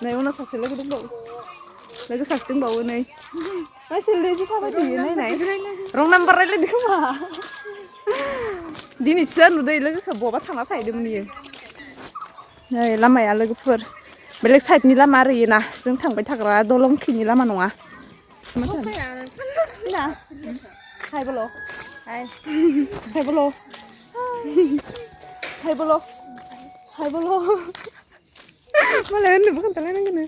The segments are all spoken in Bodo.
नै उनाव सासे लोगो दंबावो लोगो सासे दंबावो नै सिलदैसो थाबाय थायो नायनाय रं नाम्बार रायलायदो खोमा दिनैसो नुदों लोगोखौ बहाबा थांना थाहैदोंमोन इयो नै लामाया लोगोफोर बेलेग साइडनि लामा आरोना जों थांबाय थाग्रा दलंखिनि लामा नङा हायबल' हायबल' हायबल' हायबल' मालाय होननोबो खोन्थालायनांगोन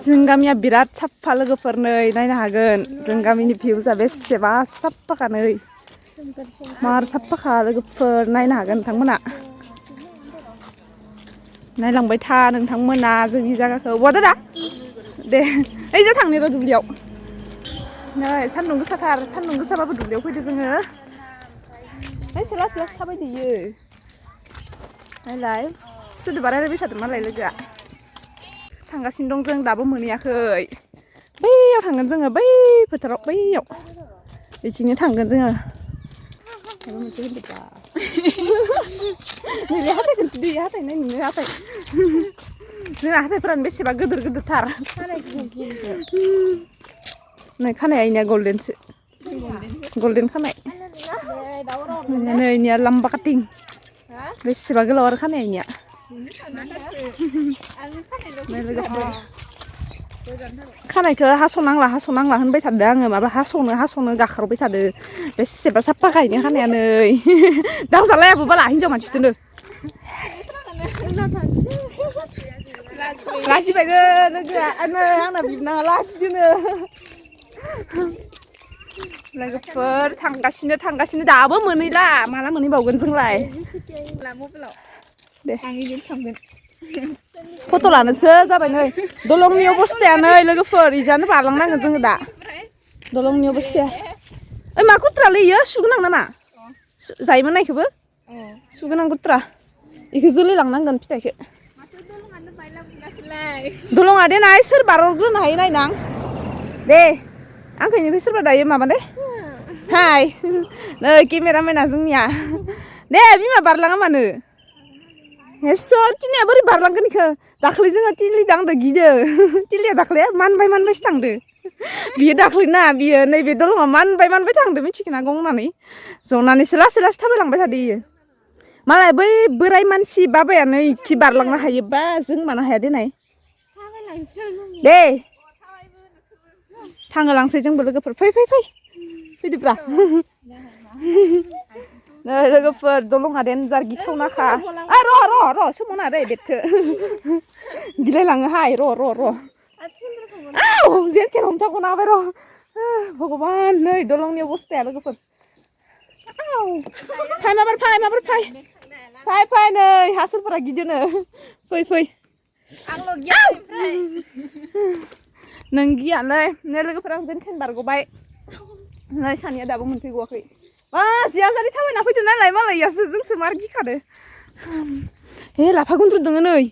जों गामिया बिराद साफा लोगोफोर नै नायनो हागोन जों गामिनि भिउजा बेसेबा साफाखा नै मार साफाखा लोगोफोर नायनो हागोन नोंथांमोना नायलांबाय था नोंथांमोना जोंनि जायगाखौ बहा दादा दे ओइ जा थांनि र' दुब्लियाव नै सान्दुं गोसाथार सान्दुं गोसाबाबो दुब्लियाव फैदो जोङो एसे लासै लासै थाबायदोयो नायलाय सोरदोबा रायलायबाय थादों मालाय लोगोआ थांगासिनो दं जों दाबो मोनहैयाखै बैयाव थांगोन जोङो बै फोथाराव बैयाव बिथिंनो थांगोन जोङो माबा मोनसे होनदोंबा नैबे हाथाय खनसे दै हाथाय नाय नोङो हाथाय जोंना हाथायफोरानो बेसेबा गिदिर गिदिरथार नै खानाया इनिया गल्डेनसो गल्डेन खानाय नै इनिया लाम्बा काटिं बेसेबा गोलाव आरो खानाया इनिया खानायखौ हास'नांला हास'नांला होनबाय थादों आङो माबा हास'नो गाख्रबबाय थादों बेसेबा साफा गायनो खानाया नै दांजालायाबो बाला हिनजाव मानसिदोनो लाजिबायनो लोगोआ आंना बिबोनाङा लाजिदोनो लोगोफोर थांगासिनो दाबो मोनहैला माला मोनहैबावगोन जोंलाय दे फट' लानोसो जाबाय नै दलंनि अबस्थाया नै लोगोफोर इजानो बारलांनांगोन जोङो दा दलंनि अबस्थाया ओइ मा कुट्रालै इयो सुगोनां नामा जायोमोन ना इखौबो सुगोनां कुट्रा इखौ जोलै लांनांगोन फिथाइखौ दलङा देनाय सोर बारहरग्रोनो हायो नायनां दे आंखौ इनिफ्राय सोरबा दायो माबा दे हाय नै केमेरामेना जोंनिया दे बिमा बारलाङा मानो हेस्स' टिनिया बोरै बारलांगोन इखौ दाख्लै जोङो तिलि दांदो गिदो तिलिया दाख्लै मानबायसो थांदो बियो दाख्लैना बियो नैबे दलङा मानबाय थांदो मिथिगोना गंनानै जनानैसो लासै लासै थाबायलांबाय थादो इयो मालाय बै बोराय मानसि बाबायानो इखि बारलांनो हायोबा जों मानो हाया देनाय दे थांहोलांसै जोंबो लोगोफोर फैदोब्रा नै लोगोफोर दलङा देनजार गिथावनाखा र' सोमावनाङा दै बेटखौ गिलायलाङोहाय र' जेनथेन हमथाग'नो हाबाय र' भगबान नै दलंनि अबस्थाया लोगोफोर फै नै हासोरफोरा गिदोनो फै आंल' गिया नों गियालै नै लोगोफोर आं जेनथेन बारग'बाय नै सानैया दाबो मोनफैबावाखै जिया जारि थाबायना फैदों नालाय मालायासो जोंसो मार गिखादो हे लाफा गुन्द्रु दङो नै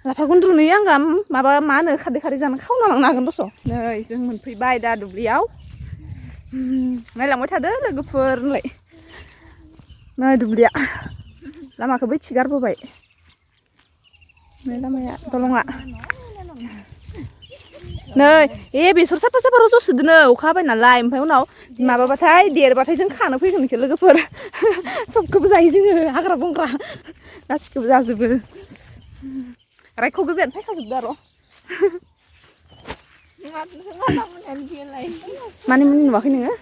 लाफा गुन्द्रु नै आंहा माबा मा होनो खारदै जानो खावना लांनो हागोन दस' नै जों मोनफैबाय दा दुब्लियाव नायलांबाय थादो लोगोफोर होनलाय नै दुब्लिया लामाखौ बैथि गारबोबाय नै लामाया दलङा नै बेसर साफा रज'सोदोनो अखा हाबाय नालाय ओमफ्राय उनाव माबाबाथाय देरबाथाय जों खानो फैगोन बिसोर लोगोफोर सबखौबो जायो जोङो हाग्रा बंग्रा गासिखौबो जाजोबो रायख' गोजायानो फायखाजोबदो आरो मानिमुनि नुवाखै नोङो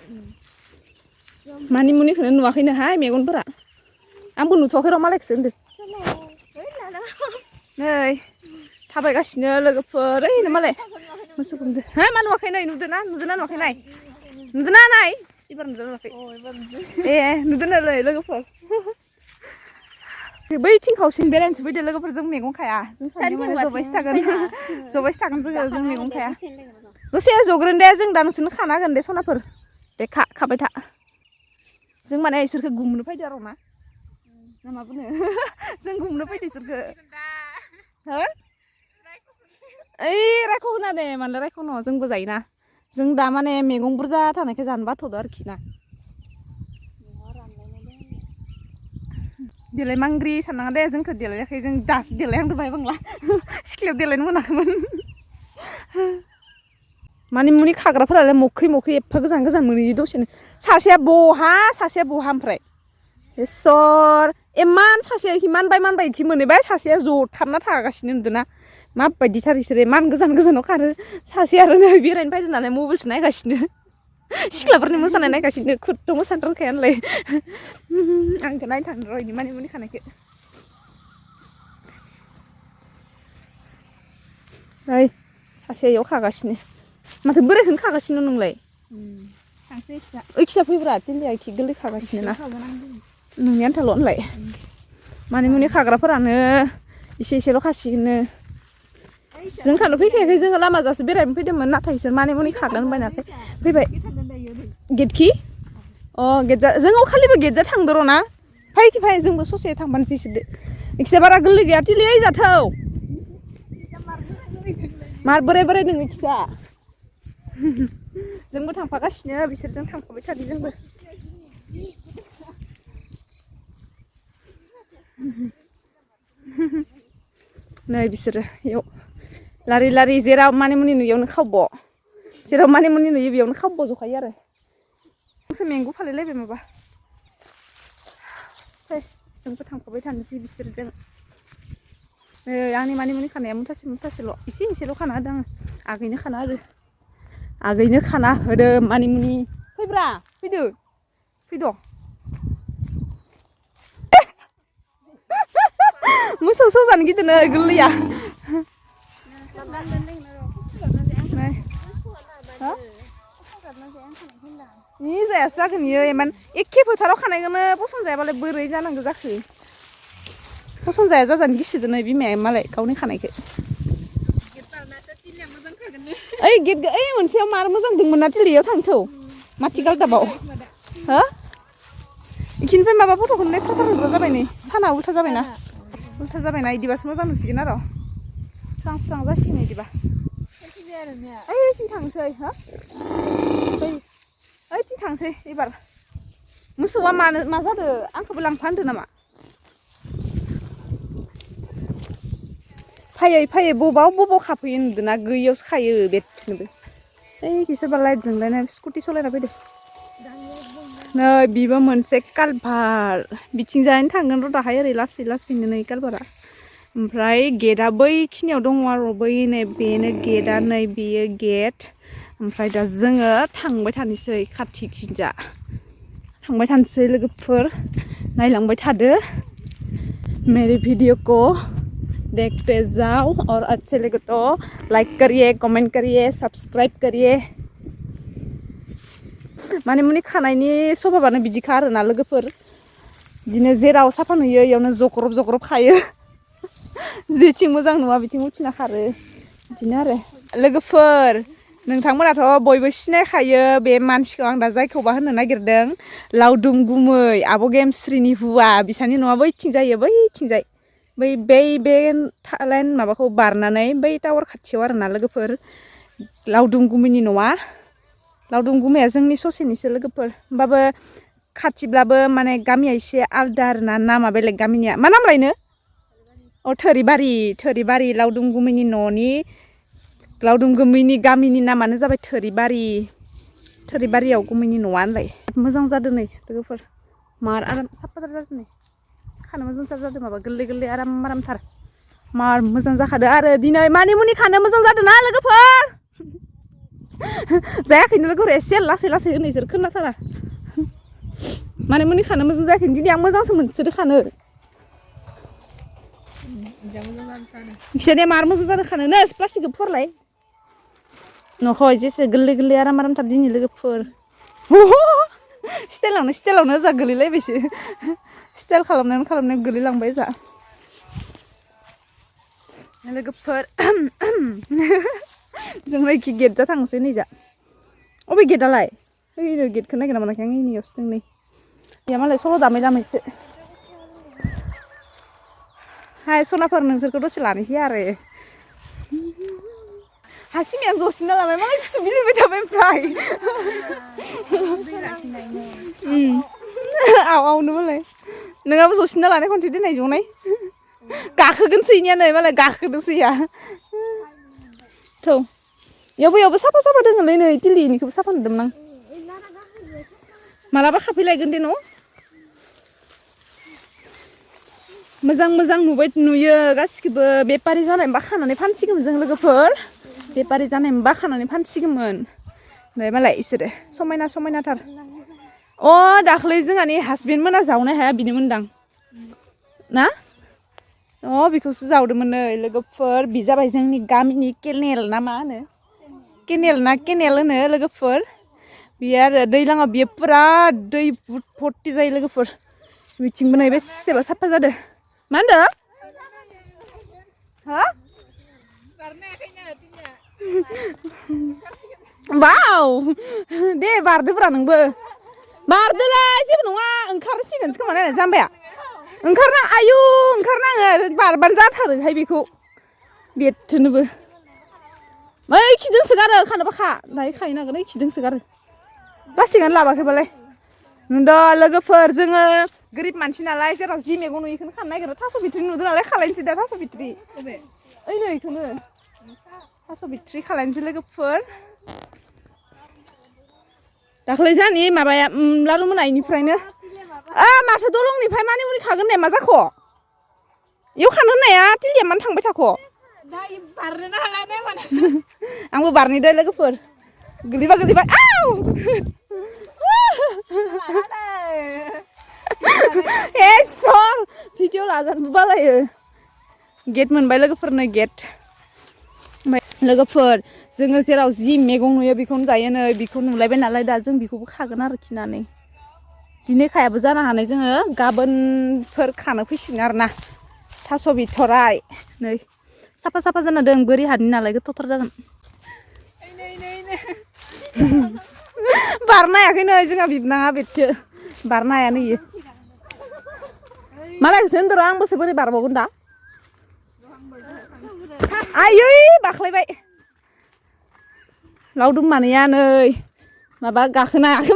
मानिमुनिखौनो नुवाखैनोहाय मेगनफोरा आंबो नुथ'वाखै र' मालायखौसो होनदो नै थाबायगासिनो लोगोफोर ओइनो मालाय मोसौ गुमदो मा नुवाखै नै नुदोना नुवाखै नाय एबार नुवाखै नुदोनो लोगोफोर बैथिं खावसेनि बेरायनोसो फैदो लोगोफोर जों मैगं खाया जों सानैजों माने जबायसो थागोन जों मैगं खाया दसे जग्रोन दे जों दा नोंसोरनो खाना होगोन दे सनाफोर दे खाबाय था जों माने इसोरखौ गुमनो फैदो आरो ना मा बुङो जों गुमनो फैदो इसोरखौ हो ओइ रायख' होना दे मानो रायख' नङा जोंबो जायोना जों दा माने मैगं बुरजा थानायखाय जानो बाथ'दो आरोखि ना देलाय मांग्रि साननाङा दे जोंखौ देलायाखै जों दासो देलायहांदों बाय बांला सिख्लायाव देलायनो मोनाखैमोन मानि मुनि खाग्राफोरालाय मखै एफा गोजान गोजान मोनहैयो दसेनो सासेया बहा ओमफ्राय इसर इमान सासेया मानबाय इदि मोनहैबाय सासेया जथाबना थागासिनो नुदोंना माबायदिथार इसोरो इमान गोजान गोजानाव खारो सासे आरो नै बेरायनो फैदों नालाय मबाइलसो नायगासिनो सिख्लाफोरनि मोसानाय नायगासिनो खुदथ' मोसानो रोंखाया नालाय आंखौ नायनो थांनो र' इनि मानि मुनि खानायखौ नै सासेया इयाव खागासिनो माथो बोरायखौनो खागासिनो नोंलाय ओइखिजा फैब्रा तिलिया इखि गोरलै खागासिनो ना नोंनि आन्थाल' होनलाय मानि मुनि खाग्राफोरानो एसेल' खासिगोननो जोंखानो फैखायाखै जोङो लामाजासो बेरायनो फैदोंमोन नाथाय इसोर मानि मुनि खागोन बायनाखै फैबाय गेटखि गेटजा जोङो खालिबो गेटजा थांदो र' ना फै जोंबो ससे थांबानोसै इसोरदो इखिजा बारा गोरलै गैया तिलि ओइ जाथौ मार बोराय नों इखिजा जोंबो थांफागासिनो बिसोरजों थांफाबाय थादों जोंबो नै बिसोरो इयाव लारि जेराव मानि मुनि नुयियावनो खावब' जेराव मानि मुनि नुयो बेयावनो खावब' जखायो आरो जोंसो मेंगु फालायलायबाय माबा फै जोंबो थांफाबाय थानोसै बिसोरजों आंनि मानि मुनि खानाया मुथासेल' एसेल' खाना होदों आङो आगैनो खाना होदों मानि मुनि फैब्रा फैद' मोसौ सौजानो गिदिर नै गोरलैया जायासो जागोन इयो इमान एखे फोथाराव खानायखौनो पसन जायाबालाय बोरै जानांगौ जाखो पसन जाया जाजानो गिसिदों नै बिमाया मालाय गावनि खानायखौ ओइ मोनसेयाव मार मोजां दंमोन ना तिलियाव थांथौ माथि गालदाबाव हो इखिनिफ्राय माबा फट'खौनो लेथ्राथार जाबाय नै साना उल्था जाबायना इदिबासो मोजां नुसिगोन आरो स्रां जासिगोन इदिबा ओइथिं थांसै हो ओइथिं थांसै एबार मोसौआ मा जादों आंखौबो लांफा होनदों नामा फैयै बबाव खाफैयो नुदोंना गैयियावसो खायो बेथनोबो ओइ सोरबा लाइट जोंलायनाय स्कुटि सालायना फैदों नै बिबो मोनसे कालभार बिथिंजायनो थांगोन र' दाहाय ओरै लासैनो नै कालभारा ओमफ्राय गेटआ बैखिनियाव दङ आरो बेनो गेटआ नै बेयो गेट ओमफ्राय दा जोङो थांबाय थानोसै खाथिखिजा थांबाय थानोसै लोगोफोर नायलांबाय थादो मेरे भिडिअ को देखते जाओ और अच्छे लगे तो लाइक करिए कमेंट करिए सब्सक्राइब करिए माने मुनि खानायनि स्वभाबानो बिदिखा आरोना लोगोफोर बिदिनो जेराव साफा नुयो इयावनो जग्रब खायो जेथिं मोजां नुवा बिथिं उथिना खारो बिदिनो आरो लोगोफोर नोंथांमोनाथ' बयबो सिनायखायो बे मानसिखौ आं दा जायखौबा होननो नागिरदों लावदुम गुमै आब' गेमस्रिनि हुवा बिसानि न'आ बैथिं जायो बैथिंजाय बे लाइन माबाखौ बारनानै बै टावार खाथियाव आरोना लोगोफोर लावदुम गुमैनि न'आ लावदुम गुमैया जोंनि ससेनिसो लोगोफोर होमबाबो खाथिब्लाबो माने गामिया एसे आलदा आरोना नामा बेलेग गामिनिया मा नाम लायनो थोरिबारि लावदुम गुमैनि गामिनि नामानो जाबाय थोरिबारियाव गुमैनि न'आ होनलाय मोजां जादों नै लोगोफोर मार आराम साफाथार जादों नै खानो मोजांथार जादों माबा गोरलै आरामथार मार मोजां जाखादो आरो दिनै मानि मुनि खानो मोजां जादों ना लोगोफोर जायाखैनो लोगोफोर एसे लासै होनो इसोर खोनाथारा मानि मुनि खानो मोजां जायाखै दिनै आं मोजांसो मोनसोदो खानो बिसोरनिया मार मोजां जादों खानो नै प्लास्टिकखौ फुवारलाय न'खौ जेसे गोरलै आरामथार दिनै लोगोफोर स्टाइलावनो जा गोलैलायबायसो स्टाइल खालामनायाव गोलैलांबाय जा लोगोफोर जों नैखि गेटजा थांसै नैजा अबे गेटआलाय ओइ गेटखौ नागिरना मोनाखै आं इनियावसो दं नै या मालाय सल' दामै हाय सनाफोर नोंसोरखौ दसे लानोसै आरो हासिमायानो जसिना लाबाय मालाय गोसो बिलाइबाय थाबाय ओमफ्राय आवनो मालाय नोंहाबो जसिना लानाय खनसे दोननाय जनाय गाखोगोनसो इनिया नै मालाय गाखोदोंसो इया थौ इयावबो साफा साफा दोङोलै नै तिलिनिखौबो साफा नुदोंमोन आं मालाबा खाफैलायगोन दे न' मोजां मोजां नुयो गासिखौबो बेपारि जानायमोनबा खानानै फानसिगौमोन जों लोगोफोर बेपारि जानायमोनबा खानानै फानसिगौमोन नै मालाय इसोरो समायना समायनाथार दाख्लै जोंहानि हासबेन्ड मोना जावनो हाया बिनो मोनदां ना बेखौसो जावदोंमोन नै लोगोफोर बि जाबाय जोंनि गामिनि केनेल ना मा होनो केनेल होनो लोगोफोर बियो आरो दैज्लाङाव बियो पुरा दै भर्ति जायो लोगोफोर बिथिंबो नै बेसेबा साफा जादों मा होनदों हा बाव दे बारदोब्रा नोंबो बारदोलाय जेबो नङा ओंखारसिगोनसो खोमा नायलाय जाम्बाया ओंखारनाङो बारबानो जाथारोहाय बेखौ बेथोनोबो ओइ खिदोंसोगारो खानोबा खा दायो खाहैनो हागोन ओइ खिदोंसोगारो प्लास्टिकआनो लाबाखैबालाय नुदों लोगोफोर जोङो गोरिब मानसि नालाय जेराव जि मैगं नुयो बेखौनो खानो नागिरो थास' बिथ्रि नुदों नालाय खालायनोसै दा थास' बिथ्रि ओइ नै बेखौनो थास' बिथ्रि खालायनोसै लोगोफोर दाख्लै जानि माबाया लारु मोनायनिफ्रायनो माथो दलंनिफ्राय मानि मुनि खागोन होननाया मा जाख' इयाव खानो होननाया तिलिया मानो थांबाय थाख' आंबो बारनिदो लोगोफोर गोलैबा आव सर भिडिअ लाजानोबो बालायो गेट मोनबाय लोगोफोरनो गेट ओमफ्राय लोगोफोर जोङो जेराव जि मैगं नुयो बेखौनो जायो नै बेखौ नुलायबाय नालाय दा जों बेखौबो खागोन आरो खिनानै दिनै खायाबो जानो हानाय जोङो गाबोनफोर खानो फैसिगोन आरोना थास' बिथराय नै साफा साफा जाना दं बोरि हानि नालाय गोथावथार जागोन बारनो हायाखै नै जोंहा बिबनाङा बेथो बारनो हायानो इयो मालायखौसो होनदों र' आंबोसो बोरै बारबावगोन दा आयै बाख्लायबाय लावदुम मानैया नै माबा गाखोनो हायाखै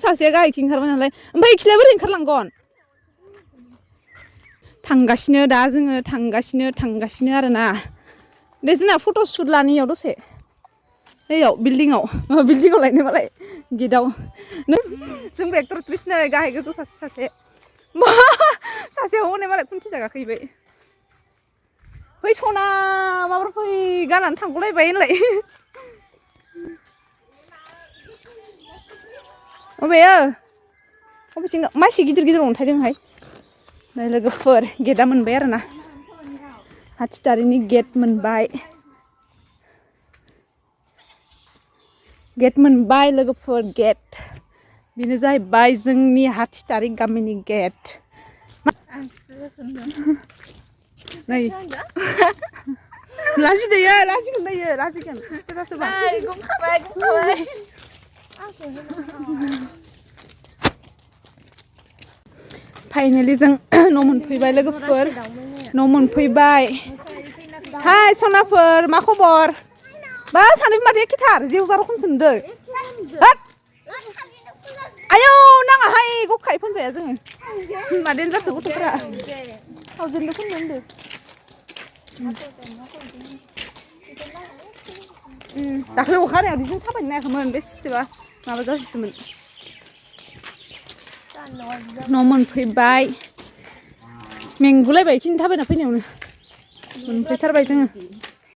सासेया गाहायथिं ओंखारबाय नालाय ओमफ्राय इखिलाय बोरै ओंखारलांगोन थांगासिनो दा जोङो थांगासिनो आरोना दे जोंना फट' सुट लानियाव दसे ओइयाव बिल्डिङाव लायनो मालाय गेटआव जोंबो एक्टर एक्ट्रिस नै गाहाय गोजौ सासे हनै मालाय खुन्थि जागाखैबाय फै सना माबार फै गाननानै थांगौलायबाय होनलाय अबेथिं मानसि गिदिर अन्थाइ दंहाय नै लोगोफोर गेटआ मोनबाय आरोना हाथिदारिनि गेट मोनबाय लोगोफोर गेट बेनो जाहैबाय जोंनि हाथिदारि गामिनि गेट नै लाजिगोन फाइनेलि जों न' मोनफैबाय लोगोफोर न' मोनफैबाय हाय सनाफोर मा खबर बा सानैबो माथो एखेथार जेवजा रखमसो नुदों आयौ नाङाहाय गखाय फोनजाया जोङो मा देन्जारसो गथ'फोरा थावजेनबो फोननो होनदों दाख्लै अखा हानायाव बिदिनो थाबायनो हायाखैमोन बेसेबा माबा जाजोबदोंमोन न' मोनफैबाय मेंगुलायबाय खिन्थु थाबायना फैनायावनो मोनफैथारबाय जोङो